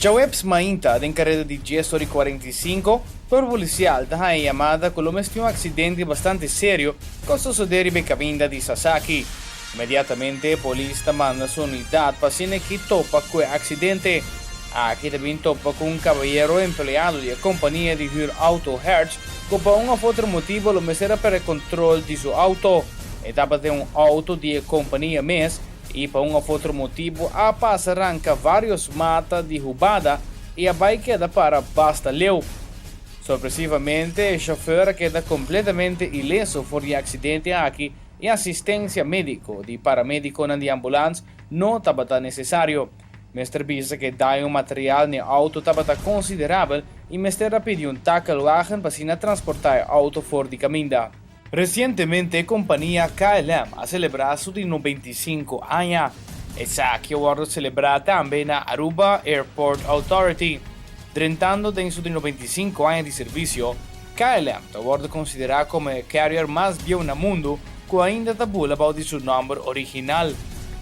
Djaweps mainta den kareda di 10:45, Cuerpo Policial ta haña yamada ku lo mes tin un aksidente bastante serio ku a sosodé riba e kaminda di Sasaki. Inmediatamente polis ta manda su unidat pa asina ki topa ku e aksidente. Aki ta bin topa ku un kabayero empleado di e kompania di hür auto Hertz ku pa un òf otro motibu lo mester a pèrdè kontrol di su auto. E tabata den un auto di e kompania mes i pa un òf otro motibu a pasa ranka vários mata di hubada i a bai keda para basta leu. Sorpresivamente e shofèr a keda kompletamente ileso for di e aksidente aki i asistensia médiko di paramedikonan di ambulans no tabata nesesario. Mester bisa ku e daño material n'e outo tabata konsiderabel i mester a pidi un takelwagen pa asina transportá e outo for di kaminda. Resientemente e kompania KLM a selebrá su di 95 aña. Esaki a wòrdu selebrá tambe na Aruba Airport Authority. Drentando den su di 95 aña di servisio, KLM ta wòrdu konsiderá komo e carrier mas bieu na mundu ku ainda ta bula bou di su nòmber original.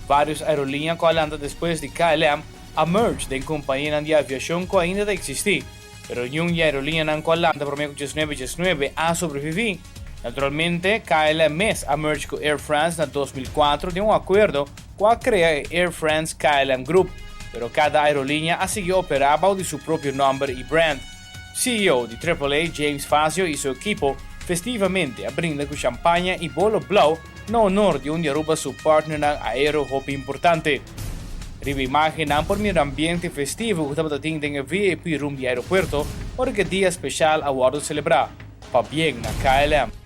Vários aeroliña ku a lanta despues di KLM a merge den kompanianan di aviashon ku ainda ta eksistí, pero niun di aeroliñanan ku a lanta promé ku 1919 a sobreviví. Naturalmente, KLM mes a merge ku Air France na 2004 den un akuerdo ku a krea e Air France KLM Group, pero kada aeroliña a sigui operá bou di su propio nòmber i brand. CEO di Triple A James Fazio i su ekipo festivamente a brinda ku shampaña i bolo blou na honor di un di Aruba su partnernan aero hopi importante. Riba imágennan por mira ambiente festivo ku tabata tin den e VIP room di aeropuerto ora ku e dia speshal a wòrdu selebrá. Pabien na KLM!